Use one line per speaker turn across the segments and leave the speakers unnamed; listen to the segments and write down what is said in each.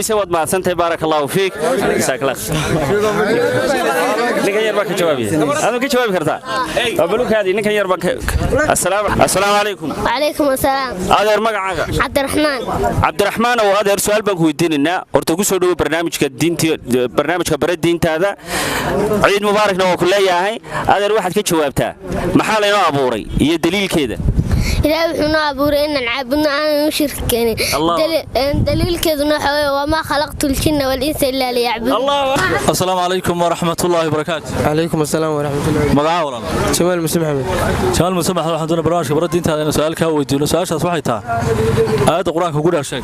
Goyse, waad mahadsantahay, baaraka Allahu fiik, jazaak Allah. Ninkan yar baa ka jawaabaya. Adoo ka jawaabi kartaa? Waa balukaadi ninkan yar baa ka. Assalaamu calaykum.
وعليكم السلام.
Adeer, magacaaga?
عبد الرحمن.
Cabdiraxmaan oo adeer, su'aal baan ku weydiinaynaa. Horta ku soo dhowo barnaamijka diinti, barnaamijka Bara Diintaada. Ciid mubaarakna waa ku leeyahay. Adeer, waxaad ka jawaabtaa maxaa laynoo abuuray iyo daliilkeeda.
Ilaahay wuxuu noo abuuray inaan caabudno, aanan u shirki keenin.
Allah.
Daliilkeeduna waxa weeye: وما خلقت الجن والإنس إلا ليعبدون.
Asalaamu calaykum waraxmat ullaahi wabarakaatu.
Calaykum asalaam waraxmat ullahi.
Magaca, walaal?
Jamaal Muse Maxamed.
Jamaal Muse Maxamed, waxaan doonaa barnaamijka Bara Diintaada inaan su'aal kaa weydiino. Su'aashaas waxay tahay: aayadda Qur-aanka ugu dheer sheeg.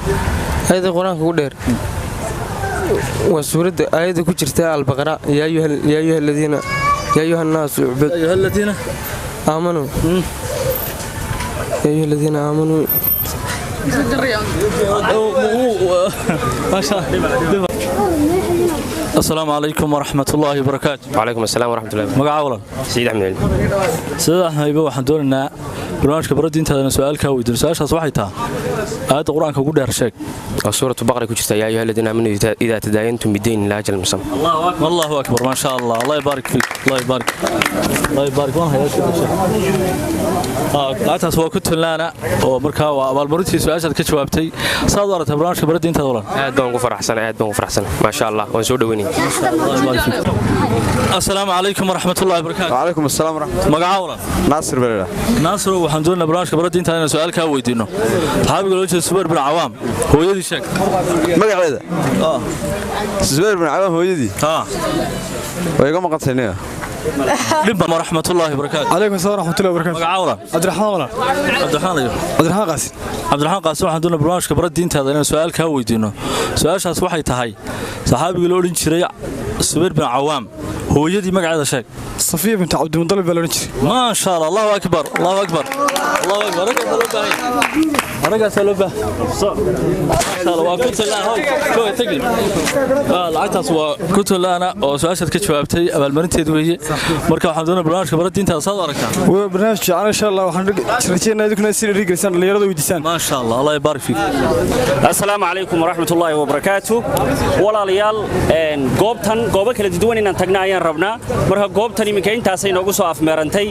Aayadda Qur-aanka ugu dheer waa suuradda aayadda ku jirta Albaqara: يا أيها الذين يا أيها الناس اعبد
أيها الذين
آمنوا، يا أيها الذين آمنوا.
ما شاء الله. Asalaamu calaykum waraxmat ullaahi wabarakaatu.
وعليكم السلام ورحمة الله.
Magaca, walaal?
سيد أحمد علم.
Sida Axmed, waxaan doonaynaa barnaamijka Bara Diintaada inaan su'aal kaa weydiino. Su'aashaas waxay tahay: aayadda Qur-aanka ugu dheer sheeg.
سورة البقرة كنت: يا أيها الذين آمنوا إذا تداينتم بدين إلى أجل مسمى.
الله أكبر، ما شاء الله، الله يبارك فيك، الله يبارك، الله يبارك. Waan hayaa lacagtaas waa ku tunlaana oo markaa waa abaalmarintii su-aashaad ka jawaabtay. Saad u aragtay barnaamijka Bara Diintaada, walaal?
Aad baan ugu faraxsanahay, aad baan ugu faraxsanahay, maasha Allah, waan soo dhaweynaya.
Asalaamu calaykum waraxmatullahi wabarakaatu.
وعليكم السلام ورحمة الله.
Magaca, walaal?
ناصر بلده.
Naasiro, waxaan doonaynaa barnaamijka Bara Diintaada inaan su-aal kaa weydiino. Saxaabiga loo jeeda Subayr bin Cawaam hooyadii sheeg.
Magaceeda Zubayr bin Cawaam hooyadii way iga maqantay niga.
Dhibba waraxmatullaahi wabarakaatu.
عليكم السلام ورحمة الله وبركاته.
Magaca, walaal?
عبد الرحمن ولا.
Cabdiraxmaan ayo?
عبد الرحمن قاسم.
Cabdiraxmaan Qaasim, waxaan doonaa barnaamijka Bara Diintaada inaan su-aal kaa weydiino. Su-aashaas waxay tahay: saxaabiga loo odhan jiray Subayr bin Cawaam hooyadii magaceeda sheeg.
صفية بنت عبد المطلب بلونجري.
ما شاء الله، الله أكبر، الله أكبر، الله أكبر. Raggaas loo baahan. Waa ku lacagtaas, waa ku tulaana oo su-aashaad ka jawaabtay abaalmarinteed weeye. Marka waxaan doonaa barnaamijka Bara Diintaada saad u aragtaa?
Waa barnaamij fiican insha Allah. Waxaan rajeynaa idinkuna si dhiirigelisaan, dhalinyarada weydiisaan.
Maasha Allah, Allah yabaarik fiik.
Asalaamu calaykum waraxmatullaahi wabarakaatu. Walaalayaal, goobtan goobo kala duwan inaan tagna ayaan rabnaa. Marka goobtan iminka intaasay noogu soo afmeerantay,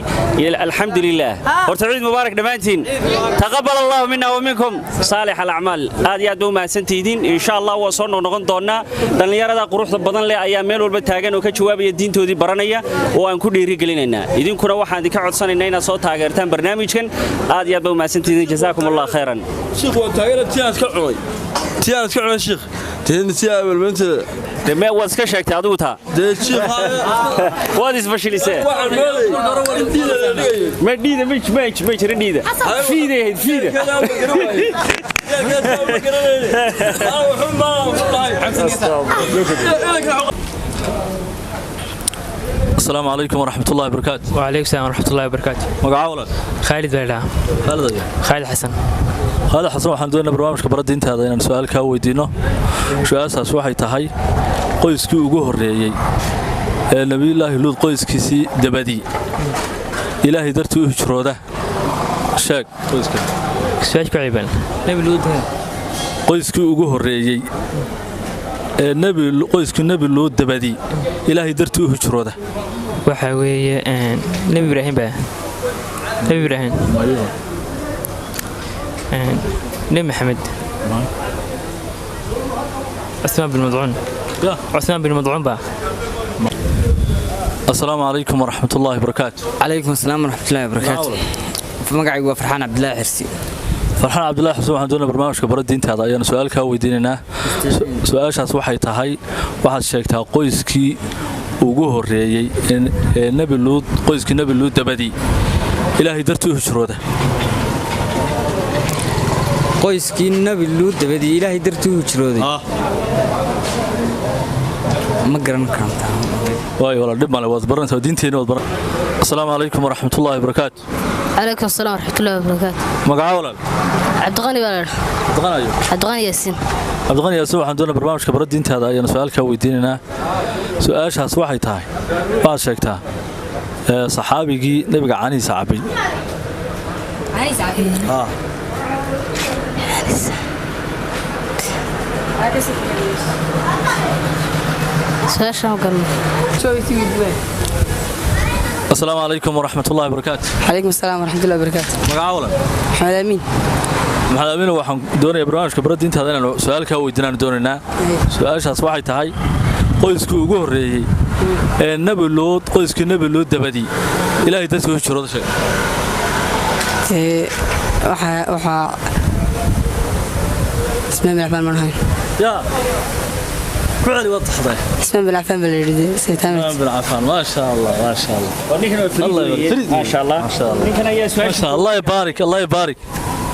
alxamdulilah. Horta ciid mubaarak dhammaantiin, تقبل الله منا ومنكم صالح الأعمال. Aad iyo aad ba u mahadsantihiin. Insha Allah waa soo noqnoqon doonaa. Dhallinyarada quruxda badan leh ayaa meel walba taagan oo ka jawaabaya, diintoodii baranaya oo aan ku dhiirigelinaynaa. Idinkuna waxaan idinka codsanaynaa inaad soo taageertaan barnaamijkan. Aad iyo aad ba u mahadsantihiin, جزاكم الله خيرا.
Shiikh, waa taageera. Tii aan iska cunay, tii aan iska cunay, shiikh, tii si abaalmarinteeda.
Dee waad iska sheegtay adigu taa.
Dee shiikh,
waad isfashilisee.
Waxaan moodayay intiida la dhigayo.
Ma dhiida ma ma ma jirin dhiida, fiiday ahayd fiida.
Asalaamu calaykum waraxmatullahi wabarakaatu.
وعليكم السلام ورحمة الله وبركاته.
Magaca, walaal?
خالد بلدا.
Khaalid ayaa?
خالد حسن.
Khaalid Xasan, waxaan doonaynaa barnaamijka Bara Diintaada inaan su-aal kaa weydiino. Su-aashaas waxay tahay: qoyskii ugu horreeyey ee Nebiyullaahi Luud qoyskiisii dabadii Ilaahay dartii u hijrooda sheeg qoyska.
سؤال كعيبان نبي لود.
Qoyskii ugu horreeyey ee nebi qoyskii Nebi Luud dabadii Ilaahay dartii u hijrooda.
Waxa weeye Nebi Ibraahim baa, Nebi Ibraahim, Nebi Maxamed, عثمان بن مضعون، عثمان بن مضعون baa.
Asalaamu calaykum waraxmatullaahi wabarakaatu.
Calaykum asalaam waraxmatullaahi wabarakaatu. Magacaygu waa Farxaan Cabdilaahi Xirsi.
Farxaan Cabdillaahi Xuseen, waxaan doonaa barnaamijka Bara Diintaada ayaanu su-aal kaa weydiinaynaa. Su-aashaas waxay tahay: waxaad sheegtaa qoyskii ugu horreeyey ee Nebi Luud, qoyskii Nebi Luud dabadii Ilaahay dartii u hijrooda.
Qoyskii Nabi Luud dabadii Ilaahay dartii u hijrooday ma garan kartaa.
Waayo walaal, dhib male, waad baranaysaa diinteena, waad baran. Asalaamu calaykum waraxmatullaahi wabarakaatu.
عليكم السلام ورحمة الله وبركاته.
Magaca, walaal?
عبد الغني بلد.
Cabdiqani ayo?
عبد الغني ياسين.
Cabdiqani Yaasiin, waxaan doonaa barnaamijka Bara Diintaada ayaanu su-aal kaa weydiinaynaa. Su-aashaas waxay tahay: waxaad sheegtaa saxaabigii nebiga caanihiisa cabay.
Su-aasha ma garno.
Asalaamu calaykum waraxmat ullahi wabarakaatu.
Calaykum asalaam waraxmatullahi wabarakaatu.
Magaca walan?
Maxamed Amiin.
Maxamed Amiin, waxaan doonayaa barnaamijka bara diintaada inaanu su-aal kaa weydiinaan doonaynaa. Su-aashaas waxay tahay qoyskii ugu horreeyey ee Nebi Luud, qoyskii Nebi Luud dabadii Ilaahay dadka u hijrooda sheeg.
Ee, waxaa Ismaan bin Cafaan maan ahayn.
Yaa ku celi, waad taxday.
Ismaan bin Cafaan baa la yidhi saytaan.
Ismaan bin Cafaan, maasha Allah, maasha Allah.
Ninkan waa fariid weeye, maasha Allah. Ninkan ayaa
maasha
su-aasha
Allah yabaarik, Allah yabaarik.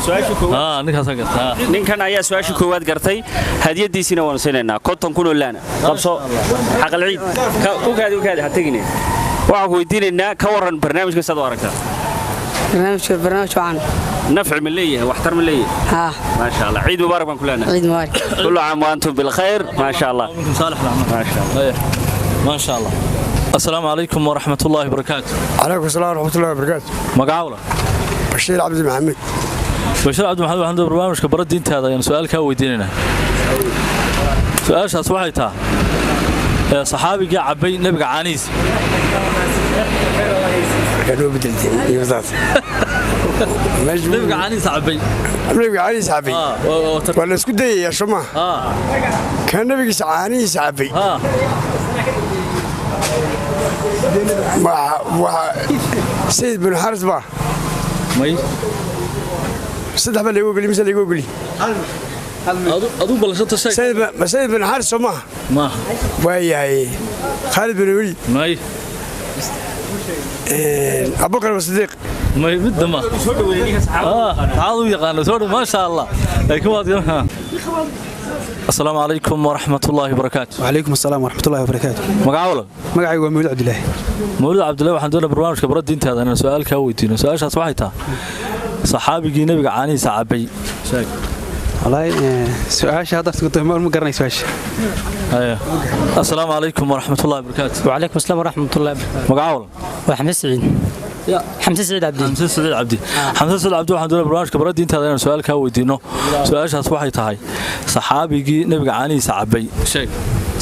Su-aasha koowaad
ninkaasaan gartaa.
Ninkan ayaa su-aasha koowaad gartay, hadiyadiisiina waanu siinaynaa 50,000 oo laana. Qabso xaqal ciid. U kaadi, u kaadi, ha tegine. Waxaan ku weydiinaynaa, ka waran barnaamijka, saad u aragtaa?
Barnaamijka barnaamij wacan.
Nafci ma leeyahay, waxtar ma leeyahay?
Haa.
Maasha Allah, ciid mubaarak baan ku leenahay.
Ciid mubaarak.
Kullu caam wa antum bilkhayr. Maasha Allah.
صالح الأعمال، ما شاء الله، ما شاء الله. السلام عليكم ورحمة الله وبركاته.
Calaykum asalaam waraxmatullahi wabarakaatu.
Magaca wala?
Bashiir Cabdi Maxamed.
Bashiir Cabdi Maxamed, waxaan barnaamijka bara diintaada ayaan su-aal kaa weydiinaynaa. Su-aashaas waxay tahay ee saxaabigii cabbay nebiga caanihiisa.
Markaa bedelteen iyo saas.
Nebiga caanihiisa cabbay.
Nabiga caanihiisa cabbay waa la isku dayayaa, soo maaha? Kan nabigiisa caanihiisa cabbay waa Sayid bin Xaris baa.
May.
Saddex baa lagu ogoli mise lagu ogoli?
Aduu balashata sheeg.
Sayid bin Xaris soo maaha?
Maaha.
Waayahay, Khaalid bin Waliid.
May.
Abubakar Sidiiq.
May, midda ma saxaabadu u yaqaano soo dhow, maasha Allah, laakiin waad garan. Asalaamu calaykum waraxmat ullaahi wabarakaatu.
وعليكم السلام ورحمة الله وبركاته.
Magaca walan?
Magacaygu waa Mawlid Cabdilaahi.
Mawlid Cabdullahi, waxaan doonaa barnaamijka bara diintaada inaan su-aal kaa weydiino. Su-aashaas waxay tahay saxaabigii nebiga caanihiisa cabbay sheeg.
والله su-aasha hadda isku ma garanay su-aasha.
Haya. Asalaamu calaykum waraxmat ullahi wabarakaatu.
وعليكم السلام ورحمة الله وبركاته.
Magaca walan?
وحمزة سعيد. Xamse Siciid Cabdi.
Xamse Siciid Cabdi, Xamse Siciid Cabdi, waxaan doonaa barnaamijka bara diintaada inaan su-aal kaa weydiino. Su-aashaas waxay tahay saxaabigii nebiga caanihiisa cabbay sheeg.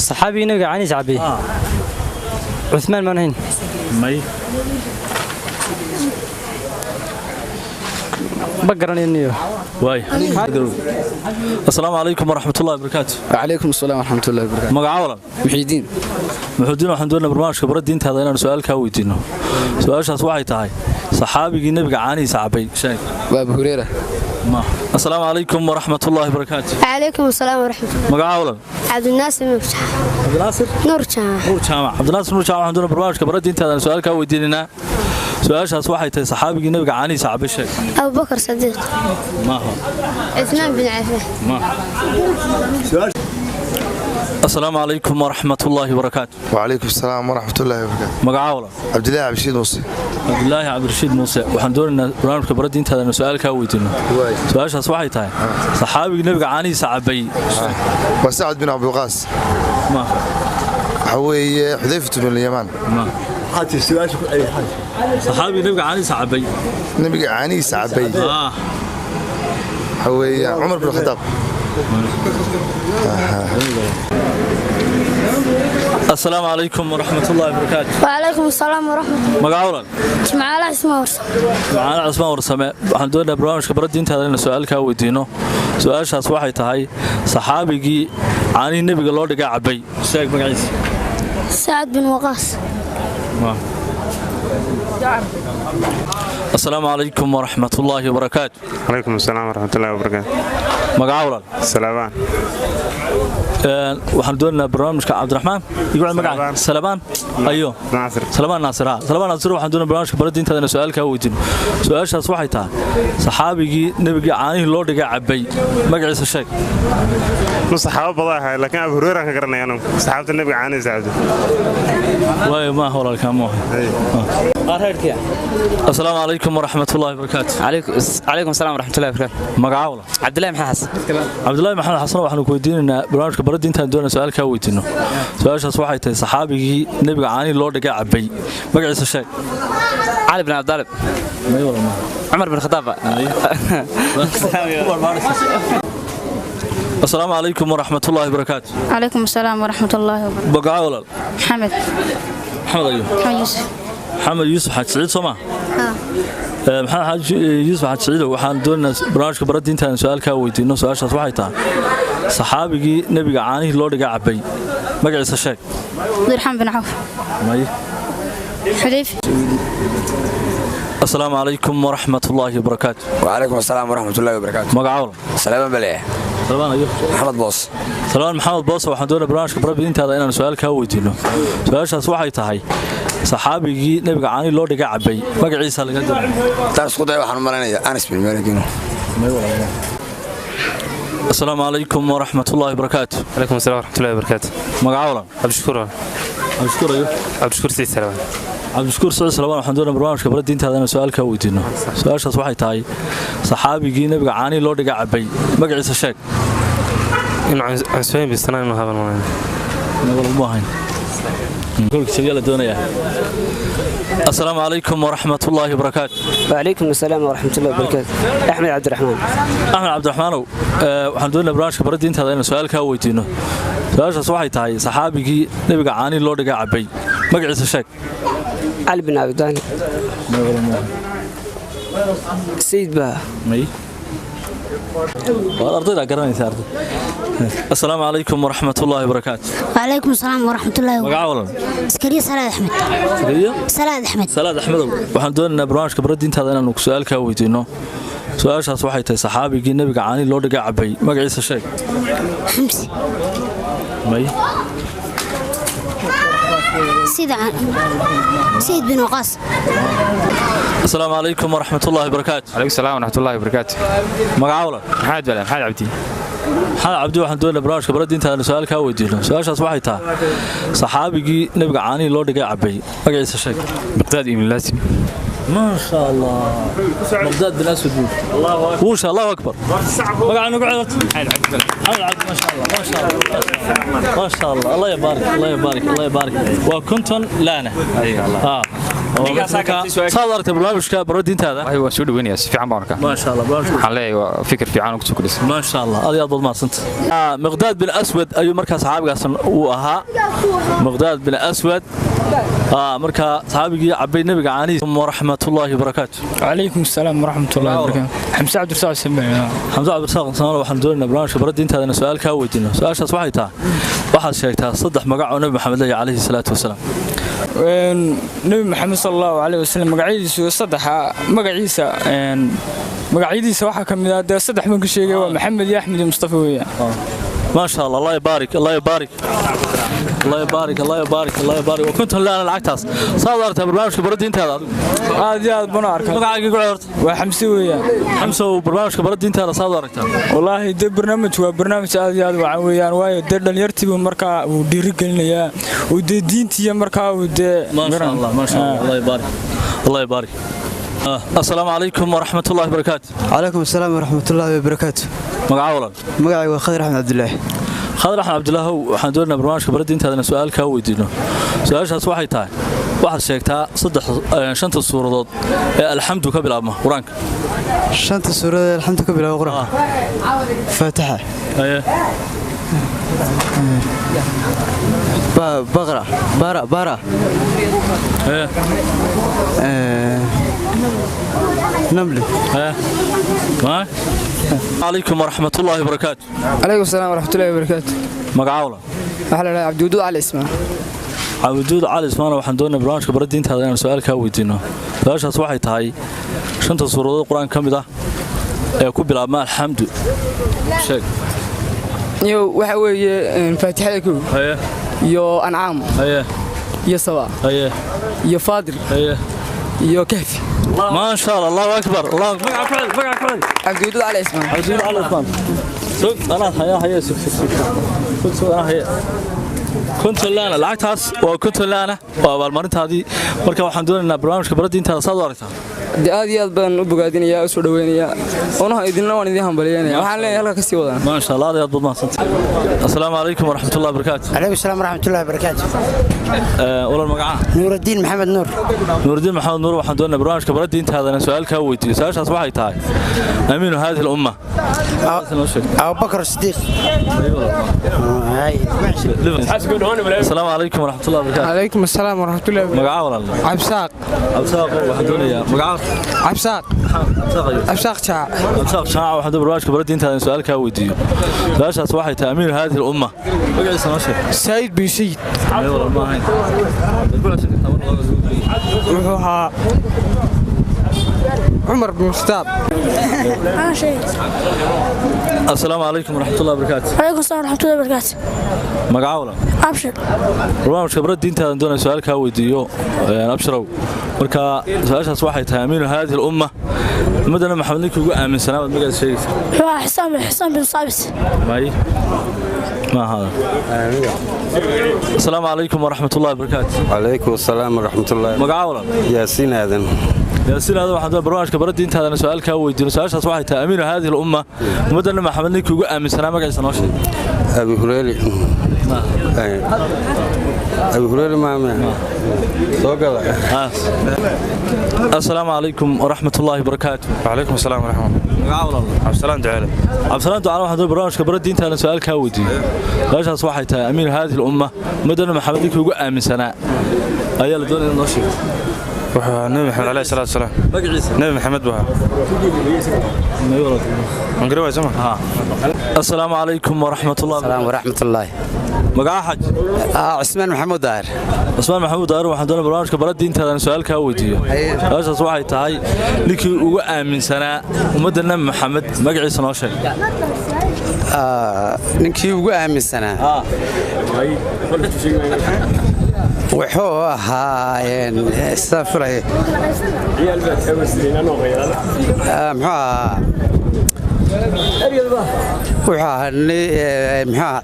Saxaabigii nabiga caanihiisa cabbay Cuthmaan maan ahayn.
May.
Ma garanayniyo.
Waay. Asalaamu calaykum waraxmatullahi wabarakaatu.
وعليكم السلام ورحمة الله وبركاته.
Magaca walan?
محي.
Muxuudiin, waxaan doonaa barnaamijka bara diintaada inaan su-aal kaa weydiino. Su-aashaas waxay tahay saxaabigii nebiga caanihiisa cabbay sheeg.
أبو هريرة.
Ma. Asalaamu calaykum waraxmatullaahi wabarakaatu.
وعليكم السلام ورحمة الله.
Magaca walan?
عبد الناصر نور جامع.
Cabdinaasir
نور جامع.
Nuur Jaamac. Cabdinaasir Nuur Jaamac, waxaan doonaa barnaamijka bara diintaada inaan su-aal kaa weydiinaynaa. Su-aashaas waxay tahay saxaabigii nebiga caanihiisa cabbay sheeg.
أبو بكر صديق.
Maaha.
عثمان بن عفان.
Maaha. Asalaamu calaykum waraxmatullaahi wabarakaatu.
وعليكم السلام ورحمة الله وبركاته.
Magaca walan?
عبد الله عبد الرشيد موسى.
Cabdulaahi Cabdirashiid Muuse, waxaan doonaynaa barnaamijka bara diintaada inaan su-aal kaa weydiino. Su-aashaas waxay tahay saxaabigii nebiga caanihiisa cabbay.
وسعد بن عبد الوقاص.
Maaha.
حوي حذيفة بن اليمان.
Saxaabigii nebiga caanihiisa cabbay.
نبي عانيس عبي. حوي عمر بن الخطاب.
Asalaamu calaykum waraxmatullaahi wabarakaatu.
وعليكم السلام ورحمة الله.
Magaca walan?
جمعة اسمه ورسم.
Macaali Cusmaan Warsame, waxaan doonaynaa barnaamijka bara diintaada inaan su-aal kaa weydiino. Su-aashaas waxay tahay saxaabigii caanihii nebiga loo dhigaa cabbay sheeg magaciisa.
سعد بن وقاص.
Asalaamu calaykum waraxmatullaahi wabarakaatu.
عليكم السلام ورحمة الله وبركاته.
Magaca walaal?
سلابان.
Waxaan doonaynaa barnaamijka Cabdiraxmaan igu cel magaca Salabaan ayo
Naasir.
Salabaan Naasir, ha, Salabaan Naasir, waxaan doonaynaa barnaamijka bara diintaada inaan su-aal kaa weydiino. Su-aashaas waxay tahay saxaabigii nebiga caanihii loo dhigay cabbay magaciisa sheeg.
Nu saxaabo badan ahay, laakiin Abu Hurayra ka garanaya anu saxaabta nabiga caanihiisa cabdi.
Waayo, maaha walaalkaa, maaha. Asalaamu calaykum waraxmatullaahi wabarakaatu.
عليكم السلام ورحمة الله وبركاته.
Magaca walaal?
عبد الله محمد حسن.
Cabdulaahi Maxamed Xasan, waxaanu ku weydiinaynaa barnaamijka bara diintaan doonaa su-aal kaa weydiino. Su-aashaas waxay tahay saxaabigii nebiga caanihii loo dhigay cabbay magaciisa sheeg.
علي بن عبد طالب. عمر بن الخطاب.
Asalaamu calaykum waraxmatullaahi wabarakaatu.
Calaykum asalaam waraxmatullaahi wabarakaatu.
Magaca walaal?
Maxamed.
Maxamed ayo?
Maxamed Yuusuf.
Maxamed Yuusuf Xaaji Siciid soo ma?
Haa.
Maxamed Xaaji Yuusuf Xaaji Siciid, waxaan doonaynaa barnaamijka bara diinta aan su'aal kaa weydiino. Su'aashaas waxay tahay saxaabigii nebiga caanihii loo dhigay cabbay magaciisa sheeg.
Abdiraxmaan bin Cawf.
May.
Xudayfi.
Asalaamu calaykum waraxmatullaahi wabarakaatu.
وعليكم السلام ورحمة الله وبركاته.
Magaca walaal?
سلام بليه.
Salmaan ayo?
محمد بوس.
Salmaan Maxamed Boos, waxaan doonaynaa barnaamijka bara diintaada inaan su'aal kaa weydiino. Su'aashaas waxay tahay saxaabigii nebiga caanihii loo dhigay cabbay magaciisa laga doonaya.
Taas ku day waxaan u malaynayaa Anas bin Malik inuu.
Asalaamu calaykum waraxmatullaahi wabarakaatu.
Calaykum asalaam waraxmatullaahi wabarakaatu.
Magaca walaal?
Cabdishakuur.
Cabdishakuur ayo?
Cabdishakuur Siciid Salmaan.
Cabdishakuur Siciid Salmaan, waxaan doonaynaa barnaamijka bara diintaada inaan su'aal kaa weydiino. Su'aashaas waxay tahay saxaabigii nebiga caanihii loo dhigay cabbay magaciisa sheeg.
Inuu Cusmaan bin Sanaan inuu haban maayo.
Ma ahayn. Kolka jawiya la doonayaa. Asalaamu calaykum waraxmatullaahi wabarakaatu.
وعليكم السلام ورحمة الله وبركاته. أحمد عبد الرحمن.
Axmed Cabdiraxmaanow, waxaan doonaynaa barnaamijka bara diintaada inaan su'aal kaa weydiino. Su'aashaas waxay tahay saxaabigii nebiga caanihii loo dhigay cabbay magaciisa sheeg.
علي بن أبي طالب. سيد با.
May. Waa ardayda garanaysa arday. Asalaamu calaykum waraxmatullaahi wabarakaatu.
وعليكم السلام ورحمة الله
Magaca
وبركاته.
walaal?
Askariya Salaad Axmed.
Sakariya?
Salaad Axmed.
Salaad Axmedow, waxaan doonaynaa barnaamijka bara diintaada inaanu su'aal kaa weydiino. Su'aashaas waxay tahay saxaabigii nebiga caanihii loo dhigay cabbay magaciisa sheeg.
Xamsi.
May.
Sida Sayid bin Waqaas.
Asalaamu calaykum waraxmatullaahi wabarakaatu.
Calaykum salaam waraxmatullaahi wabarakaatu.
Magaca walaal?
Maxamed Bala, Maxamed Cabdi.
Maxamed Cabdi, waxaan doonaynaa barnaamijka bara diintaada inaan su'aal kaa weydiino. Su'aashaas waxay tahay saxaabigii nebiga caanihii loo dhigay cabbay magaciisa sheeg.
Miqdaad ibn Laasim.
ما شاء الله، مقداد بن اسود.
الله اكبر.
وش الله اكبر. magaca nagu codot. Maxamed Cabdi. ما شاء الله ما شاء الله ما شاء الله، الله يبارك الله يبارك الله يبارك. waa 50 laana. Saad aragtay barnaamijka bara diintaada?
Wallahi waan soo dhaweynayaa, si fiican baan arkaa.
Ma sha Allah, barnaamijka.
Waxaan leeyahay waa fikir fiican oo ku soo kordhisay.
Ma sha Allah, aad iyo aad baad mahadsantahay. Miqdaad bin Aswad ayuu markaa saxaabigaas uu ahaa. Miqdaad bin Aswad, markaa saxaabigii cabbay nebiga caanihiisa. Waraxmatullaahi wabarakaatu.
وعليكم السلام ورحمة الله وبركاته. حمزة عبد الرزاق سمع.
Xamse Cabdirasaaq Samaal, waxaan doonaynaa barnaamijka bara diintaada inaan su'aal kaa weydiino. Su'aashaas waxay tahay waxaad sheegtaa saddex magac oo Nabi Maxamed leeyahay calayhi salaatu wasalaam.
Nabi Maxamed sal allahu caleyhi wasalam magacyadiisu saddexa magaciisa magacyadiisa waxaa ka mid ah dee saddex baan ka sheegay, waa Maxamed iyo Axmed iyo Mustafa weeyaan.
ما شاء الله، الله يبارك الله يبارك الله يبارك الله يبارك الله يبارك. وكنت لا lacagtaas saad aragtay barnaamijka bara diintaada adigu?
Aad iyo aad baan u arkaa.
Magacaaga ku horta?
Waa Xamse weeyaan.
Xamse, barnaamijka bara diintaada saad aragtaa?
Wallaahi dee barnaamij waa barnaamij aad iyo aad wacan weeyaan, waayo dee dhalinyartiibu markaa uu dhiirigelinayaa uu dee diintiiya markaa uu dee.
ما شاء الله ما شاء الله، الله يبارك الله يبارك. السلام عليكم ورحمة الله وبركاته.
عليكم السلام ورحمة الله وبركاته.
Magaca walaal?
Magacaygu waa Khadir Axmed Cabdilaahi.
Khadar Axmed Cabdilaahi, waxaan doonaynaa barnaamijka bara diintaada inaan su'aal kaa weydiino. Su'aashaas waxay tahay waxaad sheegtaa saddex shanta suuradood ee alxamdu ka bilaabma qur-aanka.
Shanta suuradood ee alxamdu ka bilaabma qur-aanka. Faatixa.
Haye.
Baqra bara bara.
Haye.
Namli.
Haye. Ma عليكم ورحمة الله وبركاته.
عليكم السلام ورحمة الله وبركاته.
Magaca walaal?
Waxaa la dhahaa Cabdiwaduud Cali Ismaan.
Cabdiwaduud Cali Ismaan, waxaan doonaynaa barnaamijka bara diintaada inaan su'aal kaa weydiino. Su'aashaas waxay tahay shanta suuradood qur-aanka ka mid ah ee ku bilaabma alxamdu sheeg.
Iyo waxa weeye Faatixada kow.
Haye.
Iyo Ancaam.
Haye.
Iyo Saba.
Haye.
Iyo Faadir.
Haye.
Iyo Kahfi.
ما شاء الله، الله اكبر الله. magaca ku celi.
Cabdiwaduud Cali Ismaan.
Cabdiwaduud Cali Ismaan. Sug, anaa haya haya, sug sug sug sug sug, anaa haya. 50 laana lacagtaas waa 50 laana, waa abaalmarintaadii. Marka waxaan doonaynaa barnaamijka bara diintaada saad u aragtaa?
Dee aad iyo aad baan u bogaadinayaa, u soo dhaweynayaa, oona idinna waan idin hambalyeynaya. Waxaan leeyahay halka ka sii wadaan.
Maasha Allah, aad iyo aad baad mahadsantahay. Assalaamu calaykum waraxmatullahi wabarakaatu.
Calaykum salaam waraxmatullahi wabarakaatu.
Walaal, magaca?
Nuurudiin Maxamed Nuur.
Nuurudiin Maxamed Nuur, waxaan doonayaa barnaamijka bara diintaadana su'aal kaa weydiiyo. Su'aashaas waxay tahay amiinu haadihi lumma.
Abubakar Sidiiq.
Asalaamu calaykum waraxmatullahi wabarakaatu.
Calaykum asalaam waraxmatullahi.
Magaca, walaal?
Cabsaaq.
Cabsaaq, waxaan doonayaa magaca.
Cabsaaq. Cabsaaq Jaac.
Cabsaaq Jaac, waxaan doonaya barnaamijka bara diintaadana su'aal kaa weydiiyo. Su'aashaas waxay tahay amiinu haadihi lumma, magaciisa noo sheeg.
Saciid bin Sayid.
Walaal, ma ahayn.
Wuxuu ahaa Cumar bin Khataab.
Asalaamu calaykum waraxmatullahi wabarakaatu.
Calaykum salaam waraxmatullahi wabarakaatu.
Magaca, walaal?
Abshir.
Barnaamijka bara diintaadan doonaya su'aal kaa weydiiyo, Abshirow. Marka su-aashaas waxay tahay amiinu haadihi lumma, ummaddana Maxamed ninkii ugu aaminsanaa baad magaciisa sheegaysa.
Wuxuu ahaa Xisaan bin Saabit.
May, ma ahaada. Asalaamu calaykum waraxmatullahi wabarakaatu.
Calaykum asalaam waraxmatullahi.
Magaca, walaal?
Yaasiin Aadan.
Yaasiin Aadan, waxaan doonaya barnaamijka bara diintaadana su'aal kaa weydiino. Su-aashaas waxay tahay amiinu haadihi lumma, ummaddana Maxamed ninkii ugu aaminsanaa magaciisa noo sheeg.
Abi Hureyre. Abi Hureyre maame soo gala.
Asalaamu calaykum waraxmatullaahi wabarakaatu.
Wacalaykum asalaam waraxmat.
Magaca, walaal?
Cabdisalaan Ducaale.
Cabdisalaan Ducaale, waxaan doonaya barnaamijka bara diintaana su'aal kaa weydiiyo. Su-aashaas waxay tahay amiinu haadihi lumma, ummaddana Maxamed ninkii ugu aaminsanaa ayaa la doonaya noo sheego.
Wuxuu ahaa Nabi Maxamed alayhi salaatu wasalaam.
Magaciisa?
Nabi Maxamed buu ahaa. Waan garan waay, soo ma?
Asalaamu calaykum waraxmatullahi.
Salaam waraxmatullaahi.
Magaca, xaj?
Cusmaan Maxamuud Daahir.
Cusmaan Maxamuud Daahir, waxaan doonaya barnaamijka bara diintaadana su'aal kaa weydiiyo. Su-aashaas waxay tahay ninkii ugu aaminsanaa ummadda Nabi Maxamed magaciisa noo sheeg.
Ninkii ugu aaminsanaa wuxuu ahaa, sidaan filay, muxuu ahaa, wuxuu ahaa muxuu ahaa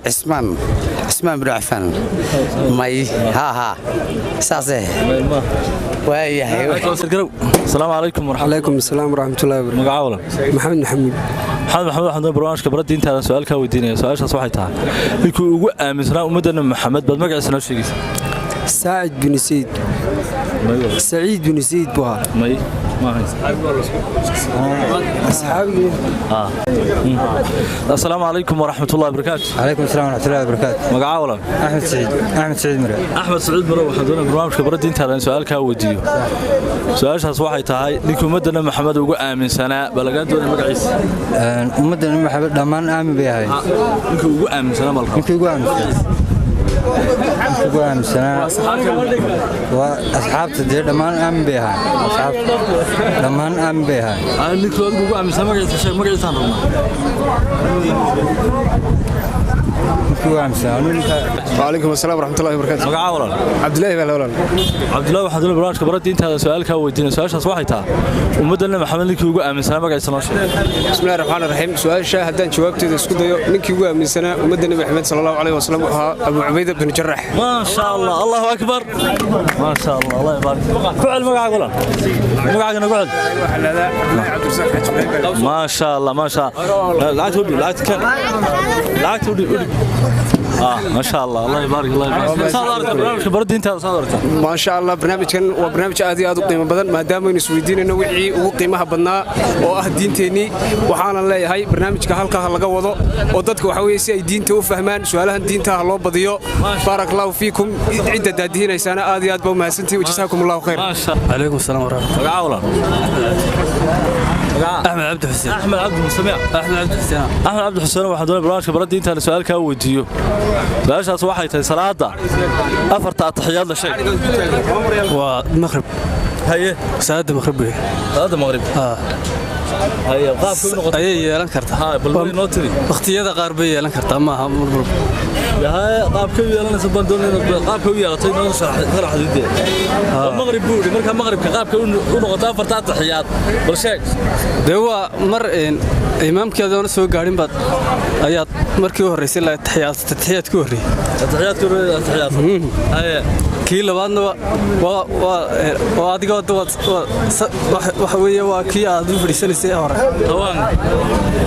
Cismaan bin Cafaan. May ha ha, saase waayahay.
Asalaamu calaykum.
Calaykum asalaam waraxmatullahi wabarakatu.
Magaca, walaal?
Maxamed Maxamuud.
Maxamed Maxamuud, waxaan doonaya barnaamijka bara diintaada su'aal kaa weydiinaya. Su-aashaas waxay tahay ninkii ugu aaminsanaa ummadda Nabi Maxamed baad magaciisa noo sheegaysa.
Saacid bin Sayd. Saciid bin Sayd buu ahaa.
May, ma ahayn.
Asxaabigii.
Asalaamu calaykum waraxmatullahi wabarakaatu.
Calaykum asalaam waraxmatullahi wabarakaatu.
Magaca, walaal?
Axmed Saciid. Axmed Saciid Mire.
Axmed Saciid Mire, waxaan doonaya barnaamijka bara diintaada in su'aal kaa weydiiyo. Su-aashaas waxay tahay ninkii ummadda Nabi Maxamed ugu aaminsanaa baa lagaa doonaya magaciisa.
Ummadda Nabi Maxamed dhammaan aamin bay ahayd.
Ninkii ugu aaminsanaa baa la rabaa.
Ninkii ugu aaminsanaa, ugu aaminsanaa waa asxaabta. Dee dhammaan aamin bay ahaa, asxaabta dhammaan aamin bay ahaa.
Ninkii adigu ugu aaminsanaa magaciisa sheeg, magaciisaan rabnaa.
Ninkii ugu aaminsanaa.
Wacalaykum asalaam waraxmatullahi wabarakaatu.
Magaca, walaal?
Cabdilaahi baa la, walaal.
Cabdullahi, waxaan doonaya barnaamijka bara diintaada su'aal kaa weydiinaya. Su-aashaas waxay tahay ummadda Nabi Maxamed ninkii ugu aaminsanaa magaciisa noo sheeg.
Bismillahi raxmaani raxiim. Su-aasha haddaan jawaabteeda isku dayo, ninkii ugu aaminsanaa ummadda Nabi Maxamed sala allahu alayhi wasalam wuxuu ahaa Abu Cubayda bin Jarax.
Maa sha Allah, allahu akbar, maa sha Allah, allah yabaarik. Ku cel magacaaga, walaal, magacaaga nagu cel. Maa sha Allah, maa sha Allah. Lacagta udhib, lacagta kan, lacagta udhib, udhib. ما شاء الله، الله يبارك، الله يبارك. Saad aragtaa barnaamijka bara diintaada, saad aragtaa?
Maasha Allah, barnaamijkan waa barnaamij aad iyo aad u qiimo badan, maadaama aynu isweydiinayno wixii ugu qiimaha badnaa oo ah diinteennii. Waxaanan leeyahay barnaamijka halkaa ha laga wado, oo dadka waxa weeye si ay diinta u fahmaan su'aalahan diinta ha loo badiyo. Baarak allahu fiikum. Cidda daadihinaysaana aad iyo aad baa u mahadsantihi. Wajasaakum allahu khayr.
Calaykum asalaam waraxmat.
Magaca, walaal?
Axmed Cabdi Xuseen.
Axmed Cabdi Xuseen.
Axmed Cabdi Xuseen.
Axmed Cabdi Xuseen, waxaan doonaya barnaamijka bara diintaada su'aal kaa weydiiyo. Su-aashaas waxay tahay salaada afarta ataxiyaad la sheeg.
Waa maqrib.
Haye.
Salaada maqrib wey.
Salaada maqrib. Haye, qaabka u noqotay
ayay yeelan kartaa.
Ha, bal way noo tiri.
Waqtiyada qaar bay yeelan kartaa, maaha mar walba.
Haye, qaabka u yeelanaysa baan doonayna, qaabka u yeelatay noo sharaxdide. Maqrib buu yidhi, marka maqribka qaabka u noqoto afarta ataxiyaad bal sheeg.
Dee waa mar imaamkii adoona soo gaadhin baad ayaad markii u horreysay la taxiyaad taxiyaad ku horreeyay.
Ataxiyaadka horreeyay ataxiyaad. Haye,
kii labaadna waa waa waa adigoo waxa weeye waa kii aad u fadhiisanaysay hore.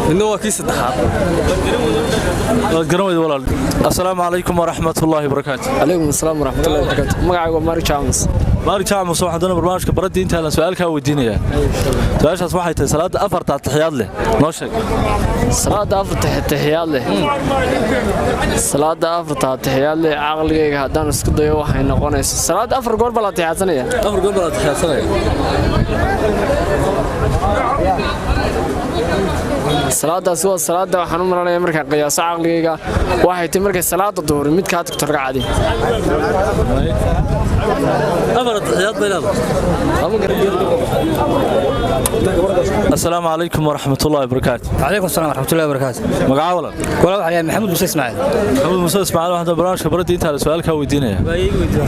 Midna waa kii saddexaad.
Waad garan weyda walaal. Assalaamu calaykum waraxmatullaahi wabarakaatu.
Calaykum asalaam waraxmatullaahi wabarakaatu. Magacaygu waa Maarik Jaams.
Maarik Jaams, waxaan doonaa barnaamijka baradda inta aan su'aal kaa weydiinayaa. Su'aashaas waxay tahay salaada afarta taxiyaad leh noo sheeg.
Salaada afarta taxiyaad leh, salaada afarta taxiyaad leh, caqligayga haddaan isku dayo waxay noqonaysaa salaada afar goor baa la taxiyaadsanaya.
Afar goor baa la taxiyaadsanaya.
Salaadaas waa salaada waxaan u malanayaa markaan qiyaaso caqligayga waxay tahay markay salaada duhur mid kaa tagto ragcadii.
Afar taxiyaad bay leedahay. Assalaamu calaykum waraxmatullaahi wabarakaatu.
Calaykum asalaam waraxmatullaahi wabarakaatu.
Magaca walaal?
Walaal, waxaa Maxamuud Muuse Ismaaciil.
Maxamuud Muuse Ismaaciil, waxaan barnaamijka baradda inta su'aal kaa weydiinaya.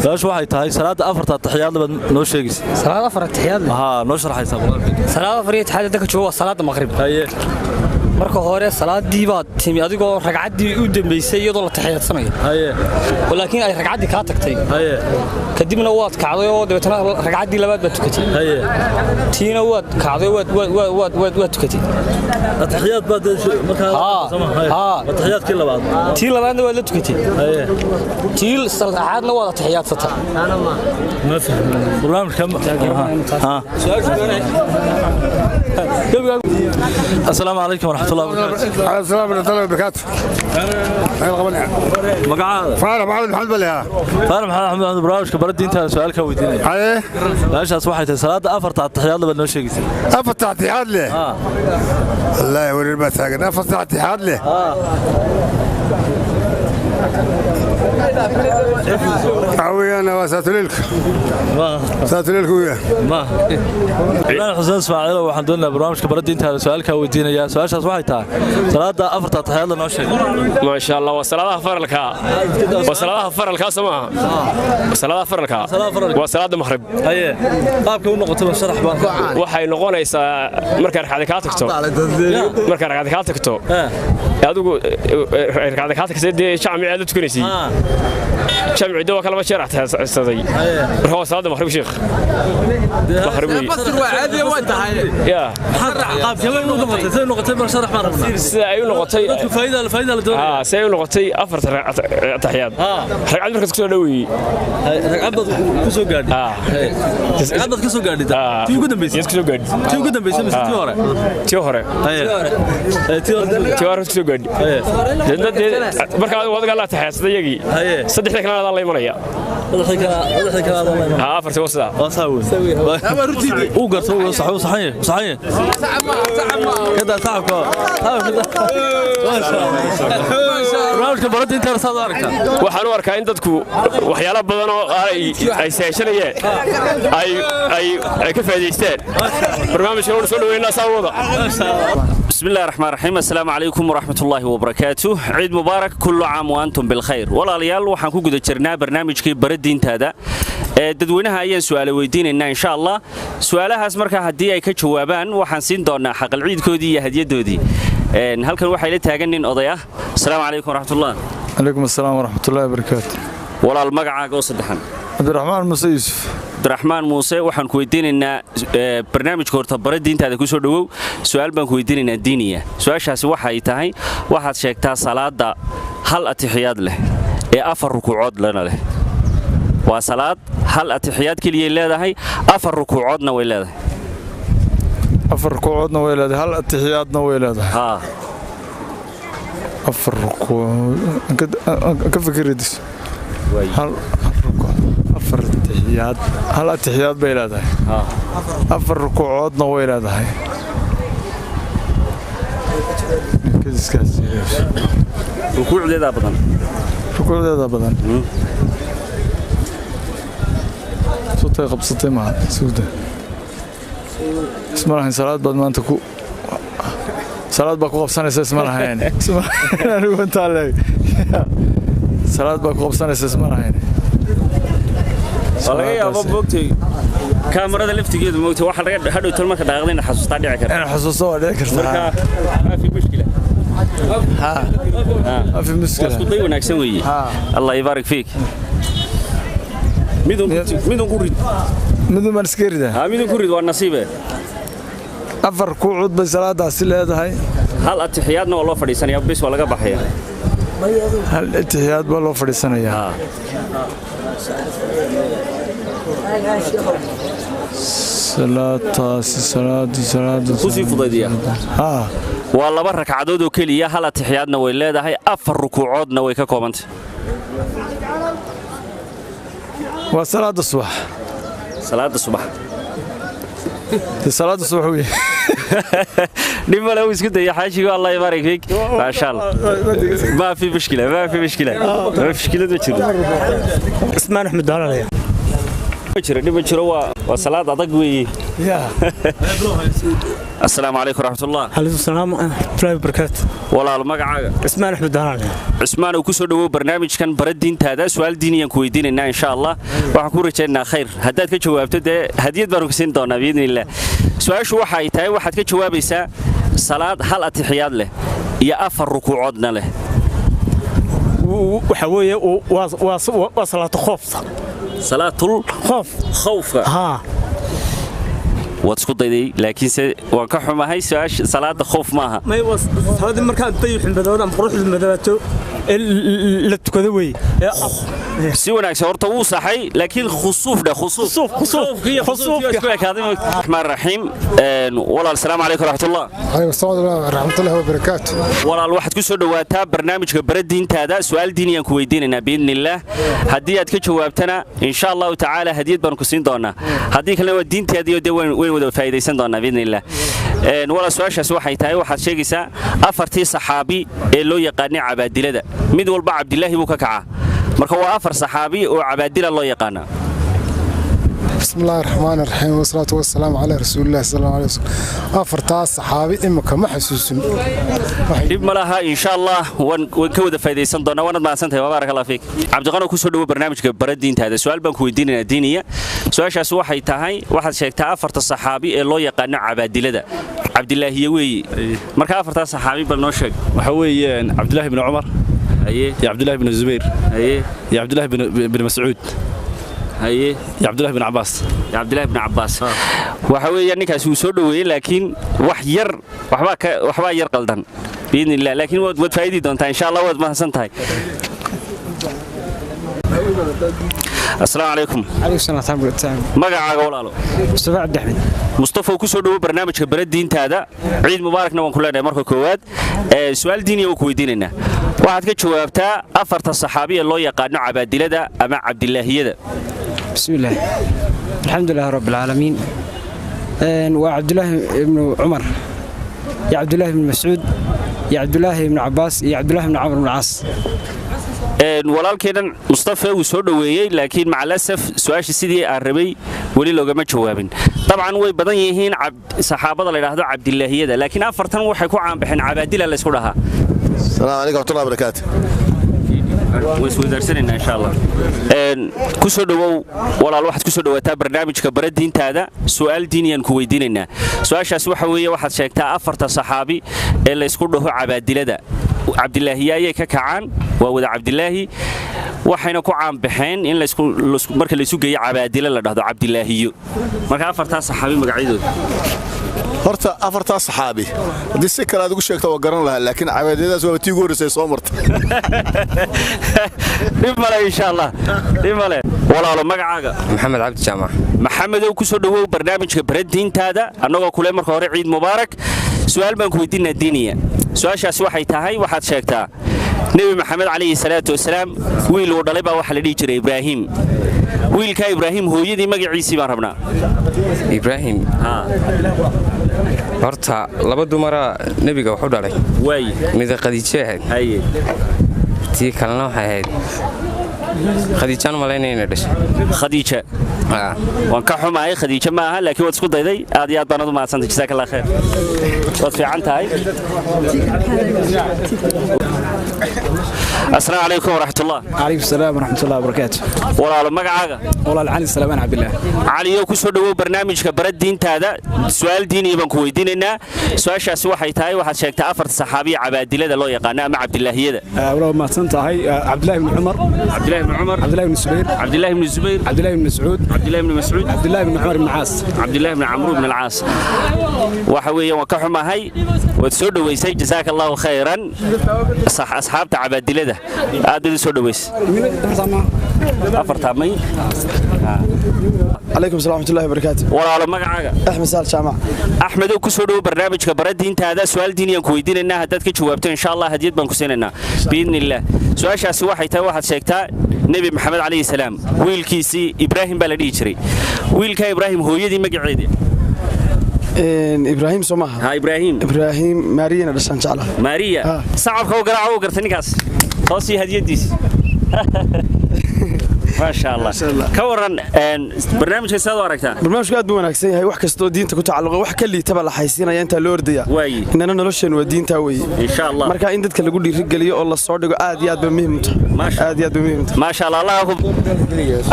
Su'aashu waxay tahay salaada afarta taxiyaad baad noo sheegaysa.
Salaada afar taxiyaad
leh? Haa, noo sharaxaysaa.
Salaada afar taxiyaad dadka jooga waa salaada maqrib.
Haye,
marka hore salaadii baad timi adigoo ragcaddii u dambeysay iyadoo la taxiyaadsanayo.
Haye,
laakiin ay ragcaddii kaa tagtay.
Haye,
kadibna waad kacday oo dabeetana ragcaddii labaad baad tukatay.
Haye,
tiina waad kacday, waad waad waad waad waad tukatay.
Ataxiyaad baad markaa?
Haa,
ataxiyaadkii labaad.
Tii labaadna waad la tukatay.
Haye,
tii saddexaadna waad atixiyaadsatay.
Ma fahmin barnaamijka. Ha, assalaamu calaykum waraxmatullahi wabarakaatu.
السلام ورحمة الله وبركاته.
Magacaada?
Faarax Maxamed Maxamed baa.
Faarax Maxamed Maxamed, barnaamijka baradda inta su'aal ka weydiinaya.
Haye,
su'aashaas waxay tahay salaada afarta ataxiyaad baad noo sheegaysaa.
Afarta ataxiyaad leh? Wallaahi wareer baa taagan. Afarta ataxiyaad leh? Waxaa weeyaan waa saatuleelka. Saatuleelka weeyaan.
Ibrahim Xuseen Ismaaciil, waxaan doonaynaa barnaamijka baradda inta su'aal ka weydiinaya. Su'aashaas waxay tahay salaada afarta ataxiyaad noo sheeg.
Ma sha Allah, waa salaadaha faralka, waa salaadaha faralka soo maaha? Waa salaadaha faralka, waa salaada maghrib.
Haye, qaabka u noqoto sharax baan.
Waxay noqonaysaa marka ragcada kaa tagto, marka ragcada kaa tagto adigu ragcada kaa tagtay dee jamici aad la tukanaysay, jamci dee waa kalaba jeer ataxiyadsaday. Marka waa salaada maghrib, sheekh, maghrib wey. Ya sida ay u noqotay, si ay u noqotay afarta ataxiyaad, ragcad markaas kusoo dhaweeyey.
Ragcad baad ku soo gaadhay? Ragcad baad ka soo gaadhay tii ugu dambeysay?
Kusoo gaadhay
tii ugu dambeysay mise tii hore?
Tii hore, tii hore kusoo gaadhay. Marka adigu adiga la ataxiyaadsaday iyagii saddexda kalena adaa la imanaya. Afarta waa sidaa.
Waa saa wey. Uu garto, uu sax, uu saxan yahay, saxan yahay. Kada sacabka. Barnaamijka baradda inta saad u aragtaa?
Waxaan u arkaa in dadku waxyaalo badan oo ay seheshanayeen ay ka faa'iidaysteen barnaamijka. Uuna soo dhaweynaa saa wada.
بسم الله الرحمن الرحيم، السلام عليكم ورحمة الله وبركاته، عيد مبارك، كل عام وأنتم بالخير. Walaalayaal, waxaan ku guda jirnaa barnaamijkii bara diintaada. Dadweynaha ayaan su'aalo weydiinaynaa insha Allah. Su'aalahaas markaa haddii ay ka jawaabaan waxaan siin doonaa xaqal ciidkoodii iyo hadiyadoodii. Halkan waxaa ila taagan nin oday ah. Asalaamu calaykum waraxmatullah.
Calaykum asalaam waraxmatullahi wabarakaatu.
Walaal, magacaaga oo saddexan?
Cabdiraxmaan Muuse Yuusuf.
Cabdiraxmaan Muuse, waxaan ku weydiinaynaa barnaamijka horta bara diintaada ku soo dhowow. Su'aal baan ku weydiinaynaa diiniya. Su'aashaasi waxay tahay, waxaad sheegtaa salaada hal atixiyaad leh ee afar rukuucood lana leh. Waa salaad hal atixiyaad keliyay leedahay, afar rukuucoodna way leedahay.
Afar rukuucoodna way leedahay, hal atixiyaadna way leedahay. Afar rukuuc ka fikiridis. Hal rukuuc, afar atixiyaad, hal atixiyaad bay leedahay, afar rukuucoodna way leedahay.
Rukuucdeedaa badan.
Rukuucdeedaa badan. Sutay qabsatay maaha sugda isma lahayn salaad baad maanta ku Salaad baa ku qabsanaysa isma lahayn. Anigu intaa leeg salaad baa ku qabsanaysa isma lahayn.
Waa laga yaabo moogtay kaamarada laftigeedu moogtay waxa laga hadhow tan marka dhaqaaqdayna xasuustaa dhici karta.
Inaan xasuusto waa dhici kartaa.
Marka ma fi mushkila.
Ha, ma fi mushkila.
Waa isku day wanaagsan weeye. Allah yibaarik fiik. Midun ku rid.
Midun baan iska ridaa.
Ha, midun ku rid, waa nasiibe.
4 rukuucood bay salaadaasi leedahay.
Hal atixiyaadna waa loo fadhiisanayaa, bis waa laga baxaya.
Hal atixiyaad baa loo fadhiisanayaa. Salaataasi salaadu
Kusii fudaydiya. Waa 2 ragcadood oo keliya, hal atixiyaadna way leedahay, 4 rukuucoodna way ka koobantay.
Waa salaada subax.
Salaada subax.
Salaada subax wey.
Dhib male, uu isku dayay xaajigu. Allah yibaarik fiik. Maasha Allah, ma fi mushkila, ma fi mushkila, ma mushkilad ma jiro.
Cismaan Axmed Daalale.
Ma jiro, dhib ma jiro, waa salaad adag weeye. Assalaamu calaykum waraxmatullah.
Calaykum salaam waraxmatullaahi wabarakaatu.
Walaal, magacaaga?
Cismaan Axmed Daalale.
Cismaan, uu ku soo dhawow barnaamijkan bara diintaada. Su'aal diiniyaan ku weydiinaynaa insha Allah. Waxaan ku rajaynaynaa khayr. Haddaad ka jawaabto dee hadiyad baanu ku siin doonaa biidni illah. Su'aashu waxa ay tahay, waxaad ka jawaabaysaa salaad hal atixiyaad leh iyo 4 rukuucoodna leh.
Waxa weeye waa salaatu khoofta.
Salaatul
khoof.
Khawfka.
Haa.
Waad isku dayday, laakiinse waan ka xumahay, su'aasha salaada khoof maaha.
May, waa salaadii markaa dayuxu madoodo ama quruxdu madoobato ee la tukado weeye.
Si wanaagsan horta wuu saxay, laakiin khusuuf dheh, khusuuf. Raxmaan raxiim. Walaal, salaamu calaykum waraxmatullah.
Calaykum salaam waraxmatullaahi wabarakaatu.
Walaal, waxaad ku soo dhawaataa barnaamijka bara diintaada. Su'aal diiniyaan ku weydiinaynaa biidni illaah. Haddii aad ka jawaabtana insha allahu tacaala hadiyad baanu ku siin doonaa, haddii kalena waa diintaadiyo dee wayn wada faa'iidaysan doonaa biidni illaah. Walaal, su'aashaas waxay tahay, waxaad sheegaysaa 4tii saxaabi ee loo yaqaanay cabaadilada. Mid walba Cabdilaahi buu ka kacaa, marka waa 4 saxaabi oo cabaadila loo yaqaana.
بسم الله الرحمن الرحيم والصلاة والسلام على رسول الله صلى الله عليه وسلم. Afartaas saxaabi imika ma xasuusin.
Dhib ma laha, insha Allah waan ka wada faa'idaysan doonaa. Waanad mahadsantahay, baarak Allah fiik. Cabdiqano, ku soo dhawo barnaamijka bara diintaada. Su'aal baan ku weydiinaynaa diiniya. Su'aashaas waxay tahay, waxaad sheegtaa 4ta saxaabi ee loo yaqaano cabaadilada. Cabdilaahiye weeye, marka 4taas saxaabi bal noo sheeg.
Waxa weeyaan Cabdilaahi ibn Cumar, iyo Cabdilaahi ibn Zubayr, iyo Cabdilaahi ibn Mascuud, iyo Cabdilaahi ibn Cabbaas.
Cabdilaahi ibn Cabbaas. Waxa weeye ninkaasi wuu soo dhaweeyey, laakiin wax yar waxbaa yar qaldan biidni illah, laakiin waad faa'idi doontaa insha Allah. Waad mahadsan tahay. Assalaamu calaykum.
Calaykum salaam waraxmatullaahi.
Magacaaga walaalo?
Mustafa Cabdi Axmed.
Mustafa, ku soo dhawo barnaamijka bara diintaada. Ciid mubaarakna waan ku leenahay. Marka koowaad su'aal diiniya waan ku weydiinaynaa. Waxaad ka jawaabtaa 4ta saxaabi ee loo yaqaano cabaadilada ama cabdilaahiyada.
Bismillaah, alxamdu lilahi rabbi alcaalamiin. Waa Cabdulaahi ibnu Cumar iyo Cabdulaahi ibnu Mascuud iyo Cabdulaahi ibnu Cabbaas iyo Cabdulaahi ibnu Camr ibnu Caas.
Walaalkeennan Mustafa wuu soo dhoweeyey, laakiin macalasaf su-aasha sidii aan rabay weli loogama jawaabin. Dabcan way badan yihiin saxaabada la yidhaahdo cabdilaahiyada, laakiin 4tan waxay ku caanbaxeen cabaadila laysku dhahaa.
Asalaamu calaykum waraxmatullahi wabarakaatu.
Waan isweydaarsanayna insha Allah. Ku soo dhawow walaal, waxaad ku soo dhawaataa barnaamijka bara diintaada. Su'aal diiniyaan ku weydiinaynaa. Su'aashaas waxa weeye, waxaad sheegtaa 4ta saxaabi ee laysku dhaho cabaadilada. Cabdilaahiya ayay ka kacaan, waa wada Cabdilaahi, waxayna ku caanbaxeen in marka laysu geeyo cabaadilo la dhahdo cabdilaahiyo. Marka 4taas saxaabi magacyadooda.
Horta 4taas saxaabi haddii si kale aad ugu sheegto waa garan lahaa, laakiin cabaadiyadaas waa tii ugu horreysay soo marta.
Dhib male insha Allah, dhib male. Walaalo, magacaaga?
Maxamed Cabdi Jaamac.
Maxamedow, ku soo dhawow barnaamijka bara diintaada. Annagoo kule marka hore ciid mubaarak. Su'aal baan ku weydiinaa diiniya. Su'aashaasi waxay tahay, waxaad sheegtaa Nebi Maxamed calayhi salaatu wasalaam wiil uu dhalay baa waxaa la dhihi jiray Ibraahim. Wiilkaa Ibraahim hooyadii magaciisii baan rabnaa.
Ibraahim horta 2 dumaraa nebiga wax u dhalay.
Waay.
Mida Khadiijo ahayd, tii kalena waxay ahayd Khadiijaan malaynaya inay dhashay.
Khadiija. Waan ka xumahay, Khadiija ma aha, laakiin waad isku dayday. Aad iyo aad baanad u mahadsantay. Jazaaka Allah khayr. Waad fiican tahay. Asalaamu calaykum waraxmatullah.
Calaykum salaam waraxmatullahi wabarakaatu.
Walaalo, magacaaga?
Walaal, Cali Salaamaan Cabdillaah.
Caliyo, ku soo dhowow barnaamijka bara diintaada. Su-aal diiniya baan ku weydiinaynaa. Su-aashaasi waxay tahay, waxaad sheegtaa afarta saxaabiya cabaadilada loo yaqaano ama cabdilaahiyada.
Walaal, mahadsan tahay. Cabdillahi ibni Cumar.
Cabdillahi ibni Cumar.
Cabdillahi ibni Subayr.
Cabdillahi ibni Zubayr.
Cabdillahi ibni Mascuud.
Cabdillahi ibni Mascuud.
Cabdillahi ibni Cumar ibni Caas.
Cabdillahi ibni Camru ibni Alcaas. Waxa weeye, waan ka xumahay, waad soo dhoweysay. Jazaaka Allahu khayran. Sax, asxaabta cabaadilada aad baad u soo dhoweysay. Afartaa may.
Calaykum salaam waraxmatullahi wabarakaatu.
Walaalo, magacaaga?
Axmed Saal Jaamac.
Axmedow, ku soo dhowo barnaamijka bara diintaada. Su-aal diiniyaan ku weydiinaynaa. Haddaad ka jawaabto, insha Allah hadiyad baan ku siinaynaa biidni illah. Su-aashaasi waxay tahay, waxaad sheegtaa Nebi Maxamed calayhi salaam wiilkiisii Ibraahim baa la dhihi jiray. Wiilkaa Ibraahim hooyadii magaceedii?
Ibraahim soo maaha?
Ha, Ibraahim.
Ibraahim Maariyana dhashaan jeclaha.
Maariya. Sacabka u garaaca. U gartay ninkaas. Hoosii hadiyadiis. Maasha Allah. Ka waran barnaamijka, sidaad u aragtaa?
Barnaamijku aad buu wanaagsan yahay. Wax kastoo diinta ku tacalluqa, wax ka liitaba la xaysiinaya intaa loo ordaya. Inana nolosheen waa diintaa weeye.
Insha Allah.
Marka in dadka lagu dhiirigeliyo oo la soo dhigo aad iyo aad bay muhiim u tahay, aad iyo aad bay muhiim u tahay.
Maasha Allah. Allah ku.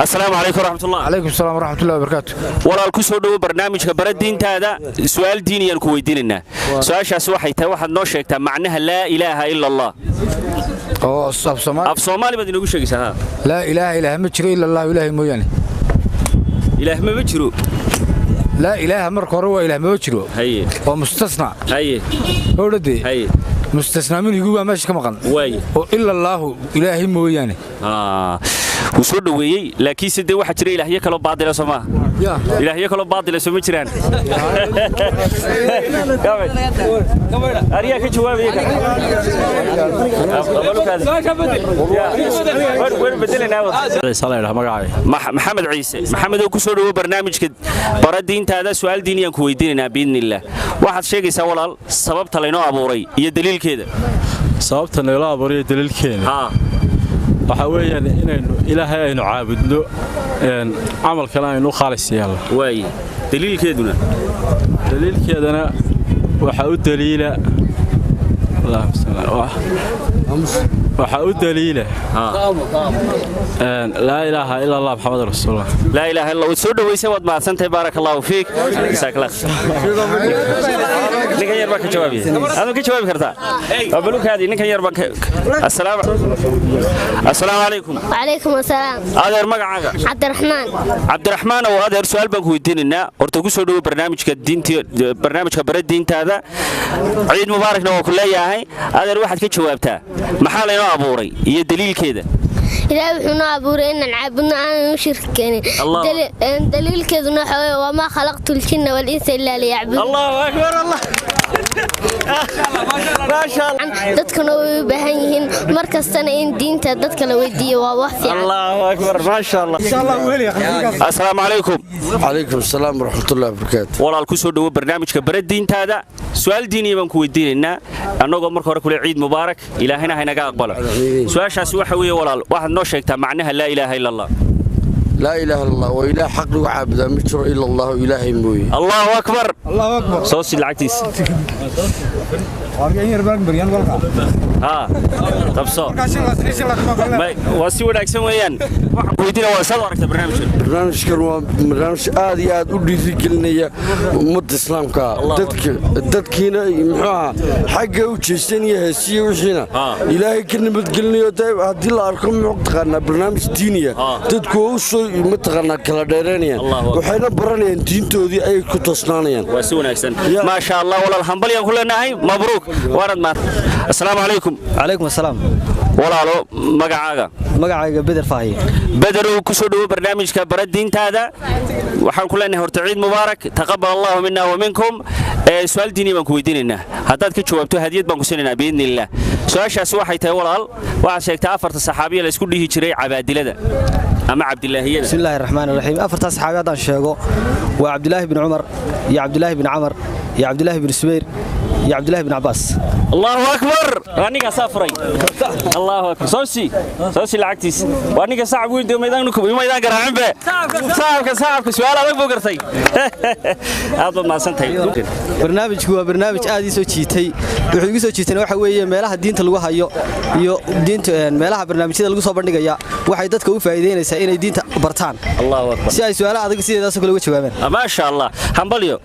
Assalaamu calaykum waraxmatullah.
Calaykum salaam waraxmatullahi wabarakaatu.
Walaal, ku soo dhowo barnaamijka bara diintaada. Su-aal diiniyaan ku weydiinaynaa. Su-aashaasi waxay tahay, waxaad noo sheegtaa macnaha laa ilaaha ila Allah.
Oo af Soomaali?
Af Soomaali baad inoogu sheegaysaa, ha.
Laa ilaaha, ilaah ma jiro, ila Allah, ilaahay mooyaane.
Ilaah ma jiro.
Laa ilaaha marka hore waa ilaah ma jiro.
Haye.
Waa mustasna.
Haye.
Howladee.
Haye.
Mustasnaa minhigu baa meesha ka maqan.
Waaye.
Oo ila Allaahu, ilaahay mooyaane.
Wuu soo dhoweeyey, laakiinse dee waxaa jira ilaahyo kaloo baadila, soo maaha? Ilaahyo kaloo baadila soo ma jiraan? Ariyaa ka jawaabaya? Maxamed Ciise. Maxamed oo, ku soo dhowo barnaamijka bara diintaada. Su-aal diiniyaan ku weydiinaynaa biidni illaah. Waxaad sheegaysaa, walaal, sababta laynoo abuuray iyo daliilkeeda.
Sababta laynoo abuuray iyo daliilkeeda waxaa weeyaan inaynu Ilaahay aynu caabudno, camalkana aynu u khaalis yeelno.
Waaye, daliilkeeduna?
Daliilkeedana waxaa u daliila, waxaa u daliila laa ilaaha ila Allah, Maxamed rasuulullah.
Laa ilaaha illa. Waad soo dhaweysay, waad mahadsantahay. Baaraka Allahu fiik, jazaak Allah. Ninkan yar baa ka jawaabaya. Adoo ka jawaabi kartaa? Waa balukaadii. Ninkan yar baa. Assalaamu calaykum.
وعليكم السلام.
Adeer, magacaaga?
عبد الرحمن.
Cabdiraxmaan oo, adeer, su-aal baan ku weydiinaynaa. Horta ku soo dhowo barnaamijka diinti, barnaamijka bara diintaada. Ciid mubaarakna waa ku leeyahay. Adeer, waxaad ka jawaabtaa maxaa laynoo abuuray iyo daliilkeeda.
Ilaahay wuxuu noo abuuray inaan caabudno, aanan u shirki keenin.
Allah.
Daliilkeeduna waxa weeye wamaa khalaqtu ljinna walinsa illaa liyacbuduun.
Allahu akbar, Allah.
Dadkuna way u baahan yihiin mar kastana in diinta dadka la weydiiyo, waa wax fiican.
Allahu akbar, maasha Allah. Assalaamu calaykum.
Calaykum asalaam waraxmatullahi wabarakaatu.
Walaal, ku soo dhowo barnaamijka bara diintaada. Su-aal diiniya baan ku weydiinaynaa, annagoo marka hore kule ciid mubaarak, Ilaahayna haynaga aqbalo. Su-aashaasi waxa weeye, walaal, waxaad noo sheegtaa macnaha laa ilaaha ila Allah.
Laa ilaaha illa Allah waa ilaah xaq lagu caabudaa ma jiro ila Allahu, ilaahay mooye.
Allahu akbar. Allahu akbar. Soo sid lacagtiisa. Ha, qabso. Waa si wanaagsan weeyaan. Waxaan ku weydiinaa, waa saad u aragta barnaamijkan?
Barnaamijkan waa barnaamij aad iyo aad u dhiirigelinaya ummadda islaamka, dadka dadkiina muxuu ahaa xagga u jeesanaya heesiya wixiina Ilaahay ka nabadgelinayo. Dee haddii la arko, muxuu taqaanaa, barnaamij diiniya, dadku waa u soo mataqaanaa kala dheereynayaan, waxayna baranayaan diintoodii ayay ku toosnaanayaan.
Waa si wanaagsan, maasha Allah. Walaal, hambalyaan ku leenahay, mabruuk, waanad mahad. Assalaamu calaykum.
Calaykum asalaam.
Walaalo, magacaaga?
Magacayga Beder Faahiye.
Bederow, ku soo dhowo barnaamijka bara diintaada. Waxaan ku leenahay horta ciid mubaarak, taqabal Allahu minna wa minkum. Su-aal diini baan ku weydiinaynaa. Haddaad ka jawaabto, hadiyad baan ku siinaynaa biidni illaah. Su-aashaasi waxay tahay, walaal, waxaad sheegtaa afarta saxaabiya la isku dhihi jiray cabaadilada ama cabdilaahiyada.
Bismillaahi raxmaani raxiim. Afartaas saxaabi haddaan sheego waa Cabdilaahi bin Cumar iyo Cabdilaahi bin Camar iyo Cabdilaahi bin Subayr Iyo Cabdulaahi ibn Cabaas.
Allahu akbar, waa ninkaa saafuray. Allahu akbar, soo sii, soo sii lacagtiis. Waa ninka sacab weyn maydaan garaacin be. Sacabka, sacabka. Su'aal adag buu gartay. Aad baad mahadsantahay.
Barnaamijku waa barnaamij aad ii soo jiitay. Wuxuu igu soo jiitayna waxa weeye meelaha diinta lagu hayo iyo diinta meelaha barnaamijyada lagu soo bandhigaya waxay dadka u faa'iideynaysaa inay diinta bartaan.
Allahu akbar.
Si ay su'aalaha adag sideedaasoo kale uga jawaabaan.
Maasha Allah, hambalyo.